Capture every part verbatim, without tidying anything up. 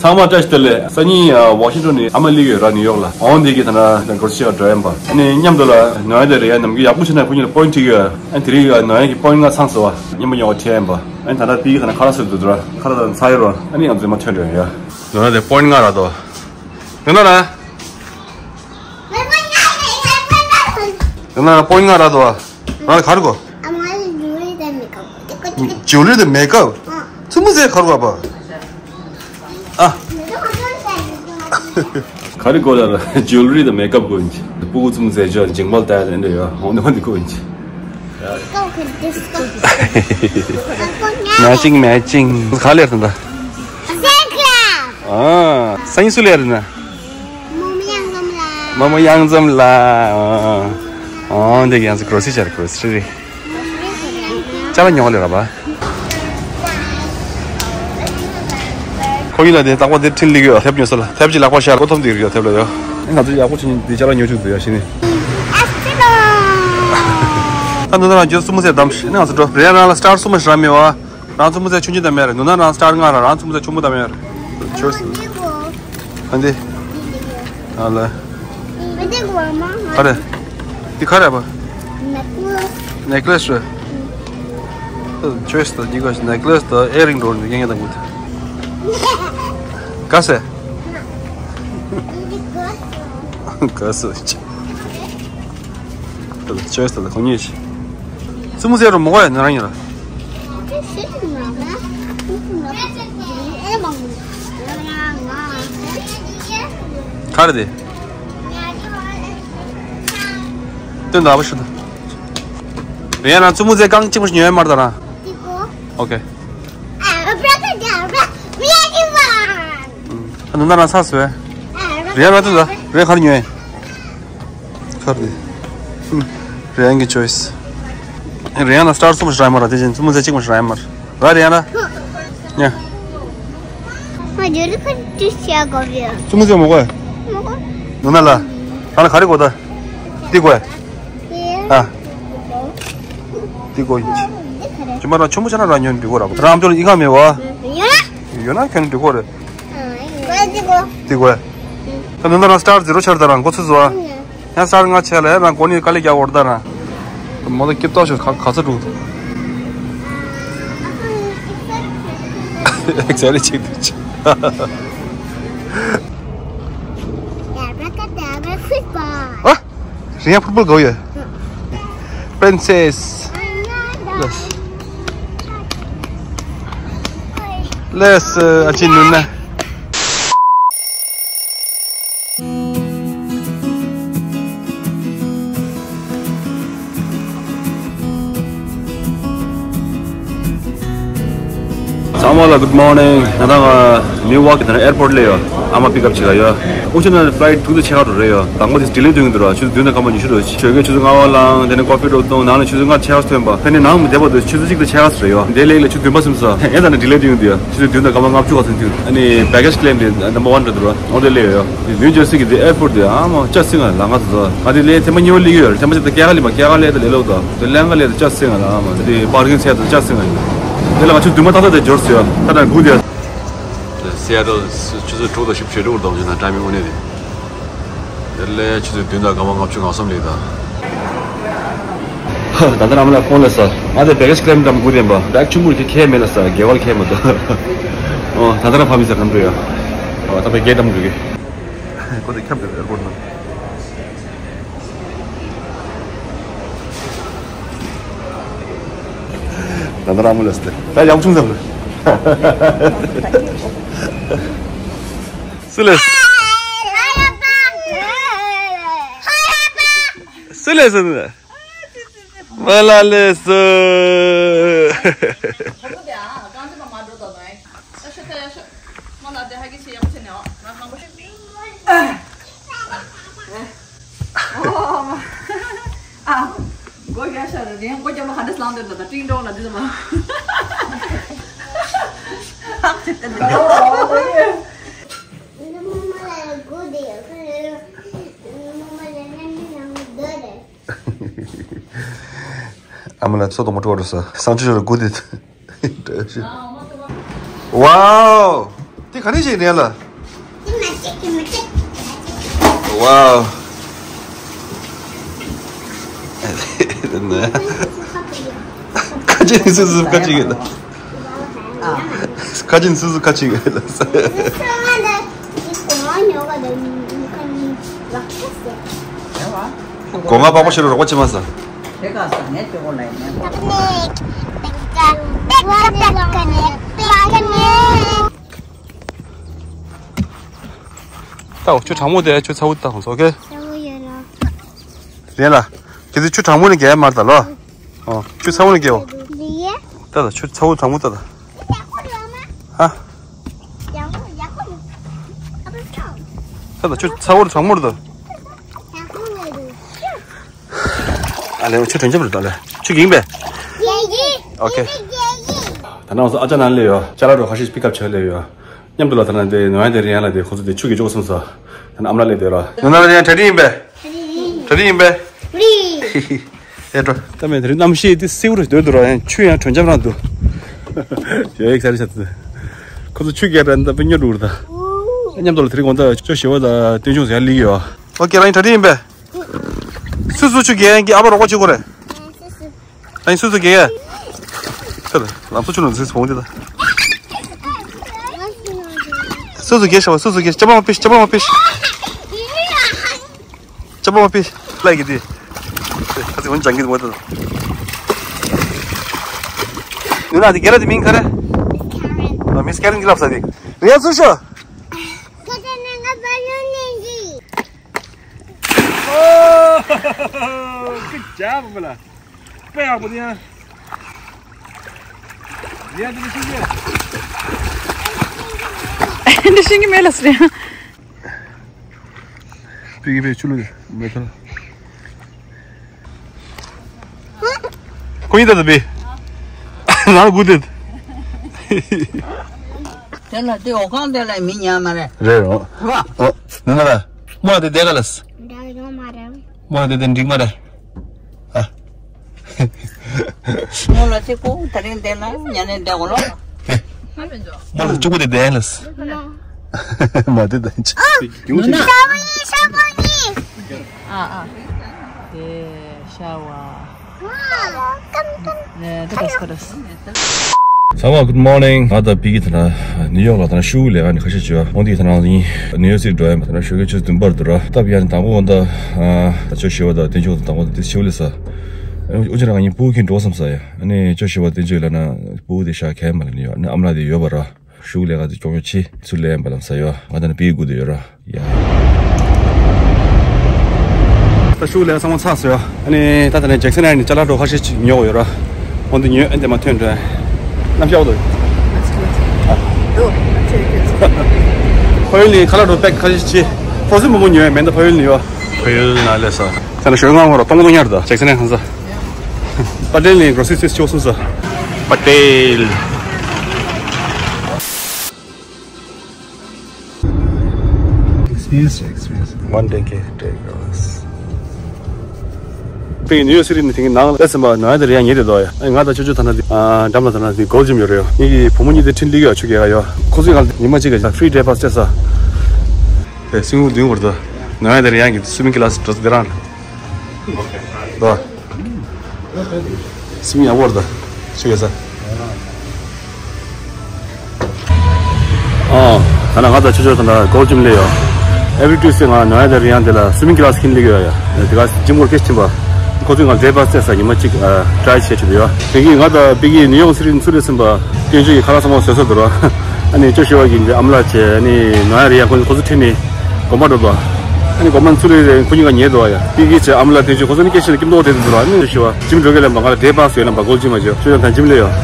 ཚང་མ་བཀྲ་ཤིས་བདེ་ལེགས། སང་ཉིན་ཝ་ཤིང་ཊོན་ནས་ཨ་མ་སླེབས་ཡོད་ར། ནིའུ་ཡོག་ལ། འོང་དེ་གི་ད་ན་གོ་ཤི་ཡ་འགྲོ་ཡིན་པ། ཨ་ནི་མཉམ་དུ་ལ་ནོར་ཡ་དེ་རེད་ཡ། ནམ་རྒྱུན་ཡག་པོ་བྱས་ན་ཕུ་ཉིན་ལ་པོ་ཡིན་ཊི་ཁྲིད་ཡོད། ཨ་ནི་དེ་རིང་ཡ་ནོར་ཡ་གི་པོ་ཡིན་ཊི་ལྔ་ཚང་སོང་བ། མཉམ་པོ་ཉོ་བ་ཁྲིད་ཡིན་པ། ཨ་ནི་ད་ལྟ་དེའི་ཁ་ན་ཁ་ར་སོད་དུ་འགྲོ་ར། ཁ་ར་ད་ཚ་ཡོད་ར། ཨ་ནི་ང་ཚོ་མ་ཐོན་འགྲོ་ཡ། ནོར་ཡ་དེ་པོ་ཡིན་ཊི་ལྔ་ར་དོ། ནོར་ཡ་ར། ཡང་ན་པོ་ཡིན་ལྔ་རག་འདུག་ཨ། རང་ལ་ག་རེ་དགོས། ཨ་མ་ལ་ཇུ་ལི་དང་མེ་ཀབ། ཇུ་ལི་དང་མེ་ཀབ། ཨ། ཙུ་མུ་ཟེ་ག་རེ་དགོས་པ། ཨ། ག་རེ་དགོས་ལ་ར། ཇུ་ལི་དང་མེ་ཀབ་དགོས་ཡིན་གྱི། སྤུ་གུ་ཙུ་མུ་ཟེ་ཅོ་ཇིང་པལ་ཏ་ཡ་དེ་འདྲ་ཡོད། འོ་འདི་མ་འདི་དགོས་ཡིན་གྱི། མེ་ཅིང་མེ་ཅིང་། ག་ལེར་དང་ད། ཨ། སང་ཉིན་སུ་ལེར་ན། མོ་མོ་གཡང་འཛོམས་ལགས། མོ་མོ་གཡང་འཛོམས་ལགས། ཨོ། འདི་ཡང་སི་གྲོ་སི་ཆར་གྲོ་སི་རེད། ཅ་ལག་ཉོ་ལེ་ར་བ། ཁོ་ཡིན་ལ་དེ་རྟག་པར་དེ་ཁྲིན་ལིག་ཡོད། ཐེབས་ཉོ་ས་ལ་ཐེབས་ཅིག་ལག་པ་ཤར་གོ་ཐོམ་དེ་རིག་ཡོད་ཐེབས་ལ་ཡོད། ང་ཚོ་ཡག་པོ་བྱས་ནས་འདི་ཅ་ལག་ཉོ་བཅུག་འདུག་ཡ་ཤི་ནི། ད་འདི་ན་རང་ཁྱོད་སུ་མོ་སེར་བདམས་ཤིག་ནི་ང་ཚོ་འགྲོ། རེད། རང་ལ་སི་ཊར་སུ་མོ་ཞིག་རག་མེད་བ། རང་ཙུ་མུ་ཟེ་ཆུང་ཆུང་དང་མེད་རེད། ནུ་ན་རང་སི་ཊར་ལྔ་ར། རང་ཙུ་མུ་ཟེ་ཆུང་མོ་དང་མེད་རེད། ཆོས་སི། ཨ་འདི། ཨ་ལ། ག་རེ། འདི་ག་རེ་བ། ནེག་ལེ་སི་རེད། ཆོས་སི་དང་གཉིས་ཀ་ནེག་ལེ་སི་དང་ཨེ་རིང་འགྲོ་རེད། ངེད་ངེད་དང་གུ། ག་ཟེ། ག་ཟེ། ཆོས་སི་དང་ཁོ་གཉིས་ཤི། ཙུ་མུ་ཟེ་རུ་མོ་ག་ཡ་ན་རང་ཡིན་ར། ག་རེ་དེ། སྟོན་དགའ་པོ་ཞུ་ད། རེད་ཡ་ན་ཙུ་མུ་ཟེ་རྐང་གཅིག་མ་ཞིག་ཉོ་ཡ་མར་ད་ར། ཨོ་ཁེ། ཨ་ནུ་ན་རང་ཚ་སོས། རེད་ཡ་ན་ཙུ་ད་རེད་ག་རེ་ཉོ་ཡ། ཁར་དེ། རེ་ཡང་གི་ཆོས་སི། རེ་ཡང་ལ་སི་ཊར་སུ་མོ་ཞིག་རག་མ་ར། དེ་བཞིན་ཙུ་མུ་ཟེ་གཅིག་མོ་ཞིག་རག་མ་ར། རེ་ཡང་ལ། ཉ། ང་ཇོ་ལི་ཁར་ཅི་བྱ་དགོས་ཡོད། ཙུ་མུ་ཟེ་མོ་གོ། མོ་གོ། ནུ་ན་ལ། རང་ལ་ག་རེ་དགོས་ད། འདི་དགོས། ཨ། འདི་དགོས་ཡིན། ཅི་མ་རང་ཆུང་མོ་ཆ་ན་རང་ཉོན་འདི་དགོས་ར། རང་ཚོར་ཡིན་ག་མེད་བ། ཡོད་ན་ཁྱོད་འདི་དགོས་རེད། འདི་དགོས། ད་ནུ་ན་རང་སི་ཊར་ཛི་རོ་ཆར་ད་རང་གོ་ཚུལ་བཟོ་ཨ། ཡང་སི་ཊར་ལྔ་ཆེ་ལ་ཡང་ན་གོ་ནི་དཀའ་ལས་རྒྱག་འོར་ད་ན། མོ་ད་སྐྱིད་ཏོག་ཤོར་ཁ་ཁ་ཚ་འགྲོ། ཨེག་སའི་ཊེཌ་ཆེ་འདུག་ཅི། ཨ། རེད་ཡ་ཕུཊ་བོལ་དགའ་ཡོད། པི་རིན་སེ་སི། ལེས། ལེས་ཨ་ཅི་ནུ་ན། ཚང་མ་ལ་གུཌ་མོར་ནིང་། ང་དང་ནིའུ་ཡོག་གི་ད་ནི་ཨེར་པོརཊ་སླེབས་ཡོད། ཨ་མ་པིག་ཨབ་བྱེད་ག་ཡོད། དབུ་ཆུ་ན་ཕ་ལའིཊ་དྲུག་དང་ཕྱེད་ཀ་འགྲོ་རེད་ཡོད། དང་པོ་དེ་ཌི་ལེ་འདུག་འདུག་ར། ཆུ་ཚོད་བདུན་དང་སྐར་མ་ཉི་ཤུ་རེད། ཞོགས་ཀས་ཆུ་ཚོད་ལྔ་པ་ལངས། དེ་ནས་ཀོ་ཕི་འགྲོ་བཏུང་། ནང་ལ་ཆུ་ཚོད་ལྔ་ཕྱེད་ཀ་ཐོན་པ། ཕན་ནི་ནང་མི་བསྡད་པ་དུ་ཆུ་ཚོད་གཅིག་དང་ཕྱེད་ཀ་རེད་ཡོད། དེ་ལེགས་ལ་ཆུ་ཚོད་བདུན་པ་ཟིན་ས། ཨེ་ད་ནི་ཌི་ལེ་འདུག་འདུག་ཡ། ཆུ་ཚོད་བདུན་དང་སྐར་མ་ལྔ་བཅུ་ག་ཚོད་འདུག་ཨ་ནི་བྷེ་གེ་ཇི་ཀི་ལེམ་དེ་ནམ་བར་ཝན་རེད་འདུག་ར། འོ་དེ་སླེབས་ཡོད་ཡོད། དེ་ནིའུ་ཇར་སི་གི་དེ་ཨེར་པོརཊ་དེ་ཨ་མ་ཅག་སིང་ང་ལ་ང་ཚོ་ཚོ་ང་དེ་ལས་ཐེངས་མ་གཉིས་པ་སླེབས་ཡོད་རེད། ཐེངས་མ་གཅིག་དང་སྐྱེལ་ཀ་སླེབས་པ། སྐྱེལ་ཀ་སླེབས་དང་ལས་སླེབས་དང་དེ་ལེན་ག་སླེབས་དང་ཅག་སིང་ང་ལ་ཨ་མ་དེ་པར་ཀིང་ཚད་དང་ཅག་སིང་ང་ཡིན། དེ་ལ་ང་ཆུ་བདུན་མ་ཏག་ཏག་དེ་འབྱོར་སོང་ཡོད། ད་ལྟ་སྒུག་དེ། སི་ཨེ་ཊལ་ཆུ་ཚོད་དྲུག་དང་བཞི་བཅུ་ཞེ་དྲུག་རུ་གཏོང་བྱས་ན་ཊའི་མིང་དངོས་གནས་དེ། དེ་ལས་ཆུ་ཚོད་བདུན་དང་སྐར་མ་ལྔ་བཅུ་ང་གསུམ་ལས་དང་། ཧ། ད་ལྟ་རང་མ་ལ་ཁོང་ལ་ས། ང་དེ་བྷེ་གེ་ཇི་ཀི་ལེམ་འགྲམ་སྒུག་བསྡད་པ། བྷེག་ཆུང་ངུ་རིགས་ཁྱད་མེད་ལ་ས། རྒྱལ་བ་ལ་ཁྱད་མ་གཏོགས། ཨོ། ད་ལྟ་རང་ཕ་མི་ས་གམ་འགྲོ་ཡ། ཨོ། ད་བྷེ་གེ་ཇི་འགྲམ་འགྲོ་གི། ཁོ་དེ་ཁྱབ་འགྲོ་ཨེར་པོརཊ་ནང་། ད་ལྟ་རང་མ་ལ་ས། ད་ཡག་བྱུང་ཙམ་རེད། སུ་ལས། སུ་ལས་སུ་ལས། མ་ལ་ལས་སུ། ཨ་མ་ལ་ཚོ་དང་མོ་ཊ་བར་ས་སང་ཆུ་ཞོར་དགུ་དེ། ཝའོ། དེ་ག་རེ་བྱེད་ནས་ལ། དེ་མ་བྱེད་དེ་མ་བྱེད། ཝའོ། ཁ་ཆེ་ནི་སུ་སུ་ཁ་ཆེ་གི་ལ། ཁ་ཆེ་ནི་སུ་སུ་ཁ་ཆེ་གི་ལ། སྒོ་ང་པགས་པ་ཤོར་རོགས་པ་བྱེད་མ་ས། དེ་ག་ས་ངས་དེ་གོ་ལ་ཡིན་ན། ད་ཆུ་གྲང་མོ་དེ་ཆུ་ཚ་བོ་ད་ཧོང་སོ་ཀེ། ཚ་བོ་ཡོད་ལ། རེད་ལ། ཁྱེད་ཚོ་ཆུ་གྲང་མོ་ནས་རྒྱལ་མར་ད་ལོ། ཨོ་ཆུ་ཚ་བོ་ནས་རྒྱལ་བ། ད་ད་ཆུ་ཚ་བོ་གྲང་མོ་ད་ད། ཧ། ད་ད་ཆུ་ཚ་བོ་གྲང་མོ་རེད་ད། ཨ་ལེ་ཆུ་དྲོན་ཆབ་རེད་ད་ལེ། ཆུ་གིང་པས། ཨོ་ཁེ། ད་ནང་སོ་ཨ་ཅག་ནང་ལེ་ཡོད། ཅ་ལག་འགྲོ་ཁ་ཤས་པིག་ཨབ་བྱས་ལེ་ཡོད། མཉམ་དུ་ལ་ད་ན་དེ་ནོ་ཡ་དེ་རི་ཡང་ལ་དེ་ཁོ་ཚོ་དེ་ཆུ་གི་ཅོག་སོང་ས། ད་ན་ཨམ་ལ་ལེ་དེ་ར། ནོ་ན་རི་ཡང་གྲ་སྒྲིག་ཡིན་པས། གྲ་སྒྲིག་ཡིན་པས། ཨེ་འགྲོ། ད་མེད་དེ་རིང་གནམ་གཤིས་དེ་སེའུ་རུ་སྡོད་འདུག་ར་ཡང་ཆུ་ཡང་དྲོན་འཇམ་རང་འདུག་ཡོད་ཡིག་ས་རི་ཤ་ཚི། ཁོ་ཚོ་ཆུ་རྒྱག་ར་འདབ་སྨྱོ་འགྲོ་ར་ད། མཉམ་དུ་ལ་དེ་རིང་དགོང་དག་ཅོ་ཞི་བ་དང་བསྟན་ཆུང་ཟེར་ཡ་ལི་ཡོད། ཨོ་ཁེ་རང་གྲ་སྒྲིག་ཡིན་པས། སུ་སུ་ཆུ་རྒྱག་ཡང་གི་ཨ་ཕ་རོགས་པ་བྱེད་དགོས་རེད། ཨ་ནི་སུ་སུ་གེ་གེ། ཁྱོད་ལམ་སོ་ཆུ་ནང་ཟིག་སོང་དེ་ད། སུ་སུ་གེ་ཤ་བ་སུ་སུ་གེ་ཅ་པ་མ་པིཤ་ཅ་པ་མ་པིཤ། ཅ་པ་མ་པིཤ་ལ་གི་དེ། ཁ་ཚིག་འོན་ཅང་གི་དེ་མ་ད། ནུ་ན་དེ་གེ་ར་དེ་མིང་ག་རེ། ཨ་མིས་ཀེ་རན་གི་ལབ་ས་དེ། རེད་སུ་ཤོ། Good job, Mala. དཔེ་ཡག་པོ་དེ་ཡང་། ཡ་དེ་ཤིང་གི། འདི་ཤིང་གི་མེ་ལ་སུ་རེད། པི་གི་པི་ཆུ་ལུ་མེ་ཐལ། ཁོ་ཡིན་ད་ད་པི། ང་དགུ་དེ། དེ་ལ་དེ་འོ་ཁང་དེ་ལ་མི་ཉག་མ་རེད། རེད་རོ། ཨོ། ནུ་ན་ལ། མོ་དེ་དེ་ག་ལ་སི། འདྲ་ཡོང་མ་རེད། མོ་དེ་དེ་འགྲིག་མ་རེད། ཨ། མོ་ལ་ཅི་ཀོ་ད་རིང་དེ་ལ་ཉན་ནས་བསྡད་གོ་ལོ། མོ་ལ་ཅི་ཀོ་དེ་དེ་ལ་སི། མོ་དེ་དེ་ཅི། ཨ་ཨ། དེ་ཤ་བ། ཚང་མ་good morning། ང་དང་པི་ཀི་ད་ན་ནིའུ་ཡོག་ལ་ད་ན་ཤུ་ལས་ཀ་ནི་ཁ་ཤས་བྱོས་འོང་དེ་ད་ན་ཡིན། ནིའུ་ཡོག་སི་འགྲོ་ཡ་མ་ད་ན་ཤུ་གི་ཆུ་བདུན་པར་འདུག་ར། སྟབས་ཡ་ནི་དང་པོ་འོང་ད། ཅོ་ཞི་བ་དང་བསྟན་ཆོས་དང་དང་པོ་དེ་ཤུ་ལས་ས། ཨུ་ཅི་ར་ང་ཡིན་པུ་ཁིན་འགྲོ་བསམ་ས་ཡ། ཨ་ནི་ཅོ་ཞི་བ་བསྟན་ཆོས་ལ་ན་པུ་དེ་ཤ་ཁས་མ་ལ་ནི་ཡོད་ནི་ཨམ་ལ་དེ་ཡོད་པ་ར། ཤུ་ལས་ཀ་དེ་ཀྱོག་ཀྱོག་ཆི་ཚུར་ལས་ཡ་མ་ལམ་ས་ཡོད། ང་ད་ནི་པི་ཀི་དགུ་དེ་ཡོད་ར། ཡ། ད་ཤུ་ལས་ཚང་མ་ཚར་སོང་ཡ། ཨ་ནི་ད་ད་ནི་ཇེག་སན་ཨ་ནི་ཅ་ལག་འགྲོ་ཁ་ཤས་ཅིག་ཉོ་དགོས་ཡོད་ར། འོན་ཏེ་ཉོས་ཨ་ནི་དེ་མ་ཐོན་འགྲོ། གནམ་གཤིས་འདུག་ཕ་ཡུལ་ནི་ཁ་ལག་འགྲོ་པེག་ཁ་ཤས་ཅིག་ཕོ་སི་མང་པོ་ཉོས་མེད་ད་ཕ་ཡུལ་ནི་ཡོད། ཕ་ཡུལ་ན་ལས་ས། ད་ནི་ཞོལ་ངང་ངོ་ར་སྟོང་སྟོང་ཉར་ད་ཇེག་སན་ཨ་ནི་ཁང་ས། པ་ཏེལ་ནི་གྲོ་སི་སི་ཅོ་སུ་ས། པ་ཏེལ། Experience, experience. One day, okay, take yours. པེ་ནིའུ་ཡོག་སི་ཊི་ནི་དེང་གི་ནང་ལ་སེམས་པ་ནང་ཡ་དེ་རེད་ཡ་ཉེ་དེ་དོ་ཡ། ཨ་ང་དང་ཅོ་ཅོ་ཐ་ན་དེ་ཨ་འགྲམ་ལ་ཐ་ན་དེ་གོལ་ཇིམ་ཡོད་རེད་ཡ། ངེད་ཀྱི་བུ་མོ་གཉིས་དེ་ཁྲིན་ལི་གི་ཡ་ཆུ་རྒྱག་ཡ་ཡོད། ཁོ་ཚོས་ང་ལ་ཉི་མ་གཅིག་ག་ཕི་རི་ཌེ་པཱ་སི་སྤྲད་ས། དེ་སིང་བུ་བདུན་བར་དུ་ནང་ཡ་དེ་རེད་ཡ་གི་སུ་མིང་གི་ལ་སི་ཊི་དེ་རང་རེད། དོ། སིམ་ཡག་པོ་རེད་ད། ཆུ་ཡོད་ས། ཨོ། ད་ནང་ང་དང་ཆོས་ཆོས་དང་འདྲ་གོལ་ཇིམ་སླེབས་ཡོད། Every Tuesday ང་ནོ་ཡ་དང་རི་ཡང་དེ་ལ་སུ་མིང་ཀི་ལ་སི་ཁྱིན་སླེབས་ཡོད་ཡ། དེ་ག་ཇིམ་སྐོར་སྐད་ཕྱིན་པ། ཁོ་ཚོས་ང་ཌེ་པཱ་སི་སྤྲད་ས་ཉི་མ་གཅིག་ཊི་རའི་བྱེད་ཆེད་དུ་ཡོད། དེ་གིས་ང་དང་པི་ཀི་ནིའུ་ཡོག་སི་ཊི་ཚུར་སླེབས་ཟིན་པ། སྐྱོན་བརྗོད་ཀྱི་ཁ་ལག་ཚང་མ་བཟོས་ཚར་འདུག་ར། ཨ་ནི་ཅོ་ཞི་བ་གིས་འདི་ཨམ་ལགས་བྱས་ཨ་ནི་ནོ་ཡ་རི་ཡང་ཁོ་ཚོ་ཁོ་ཚོ་ཁྲིད་ནས་དགོན་པ་འགྲོ་འདུག་ཨ་ནི་དགོན་པ་ཚུར་སླེབས་རེད་ཁོ་གཉིས་ཀ་ཉལ་འདུག་ཨ་ཡ། པི་ཀི་བྱས་ཨམ་ལགས་བསྟན་ཆོས་ཁོ་ཚོ་ནི་སྐད་ཆ་ལ་སྐྱིད་མདོག་བསྡད་འདུག་ར། ཨ་ནི་ཅོ་ཞི་བ་ཇིམ་འགྲོ་གི་ལབ་པ་ང་ལ་ཌེ་པཱ་སི་ཡོད་ལབ་པ་གོལ་ཇིམ་མ་བྱོས་ཅོ་ཅོ་ད་ཇིམ་སླེབས་ཡོད།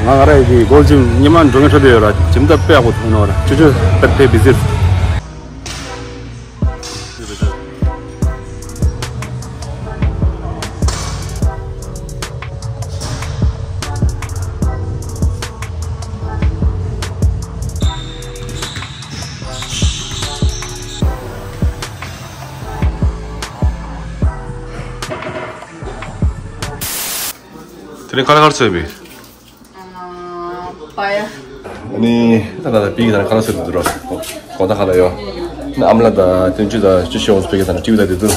ང་ང་ར་ཡི་གོལ་ཇིམ་ཉི་མ་འགྲོ་མཁན་འཕྲོད་དུ་ཡོད་ར། ཇིམ་ད་དཔེ་ཡག་པོ་མཐོང་ནོ་ར་ཅོ་ཅོ་ད་དཔེ་བི་ཟི་རེད། དེ་ནས་ཁ་ལག་ག་རེ་ཚོས་པས། པ་ཡ། ཨ་ནི་ད་ལྟ་པིག་དང་ཁ་ལག་ཟེར་དུ་འགྲོ། གོ་ད་ཁ་ལ་ཡོད། ཨ་ནི་ཨ་མ་ལགས་དང་བསྟན་ཆོས་དང་ཅི་ཤེས་འོང་སྤེལ་གི་དང་ཊི་ཝི་དང་དེ་ཚོ།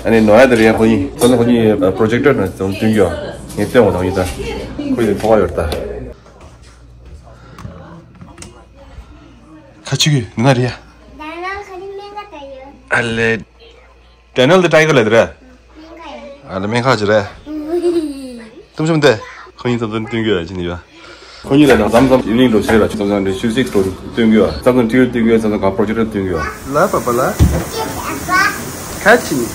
ཨ་ནི་ནོ་ཡ་དེ་རེད། ཁོ་གཉིས་ད་ལྟ་ཁོ་གཉིས་པྲོ་ཇེག་ཊར་ནང་བཙོན་བསྟུན་གྱི་ཡོད། ངས་བསྟན་འོང་དང་ཡིན་ད། ཁོ་ཡི་ཐོག་ཡོད་ད། ཁ་ཆུ་གི་ནི་ན་རེད་ཡ། ཨ་ལེ། དེ་ནལ་དེ་ཊའི་གར་ལ་དེ་རེད། ཨ་ལེ་སྨན་ཁང་ཅི་རེད། ཏུམ་ཆུམ་དེ། ཁོ་གཉིས་ཙམ་ཙམ་བསྟུན་གྱི་ཡོད་ཅི་ནི་ཡོད། ཁོ་གཉིས་ལ་ནང་ཙམ་ཙམ་ཡིན་རིང་འགྲོ་ཟེར་ལ་ཙམ་ཙམ་རེ་ཤུ་སིག་འགྲོ་བསྟུན་གྱི་ཡོད། ཙམ་ཙམ་ཊི་ཝི་བསྟུན་གྱི་ཡོད། ཙམ་ཙམ་གང་པྲོ་ཇེག་ཊར་བསྟུན་གྱི་ཡོད། ལ་པ་པ་ལ། ཁ་ཆི་ནི།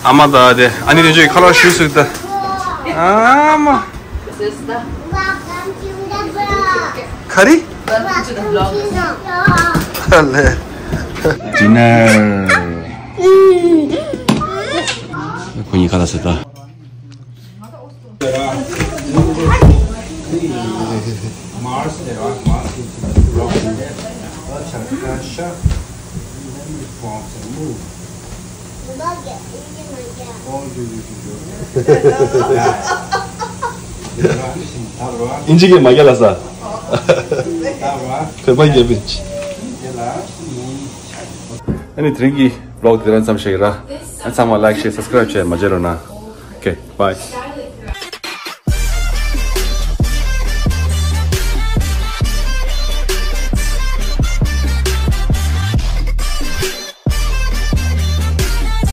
ཨ་མ་ད་དེ་ཨ་ནི་རེ་ཅོའི་ཁ་ལག་ཞུ་སུ་ད། ཨ་མ། ག་རེ། ཨ་ལེ། ཌི་ནར། ཁོ་གཉིས་ཁ་ལག་ཟེར་ད། ཨིན་ཇི་གི་མ་རྒྱལ་ལ་ས། བོད་པ་རྒྱལ་པོ་ཨིན་ཇི། ཨ་ནི་དེ་རིང་གི་བི་ལོག་དེ་རང་ཙམ་བཤད་ཀྱི་ར། ཨ་ཚང་མ་ལའིག་ཤེར་སབ་སི་ཀ་རའིབ་བྱས་མ་བརྗེད་རོགས་གནང་། Okay, bye.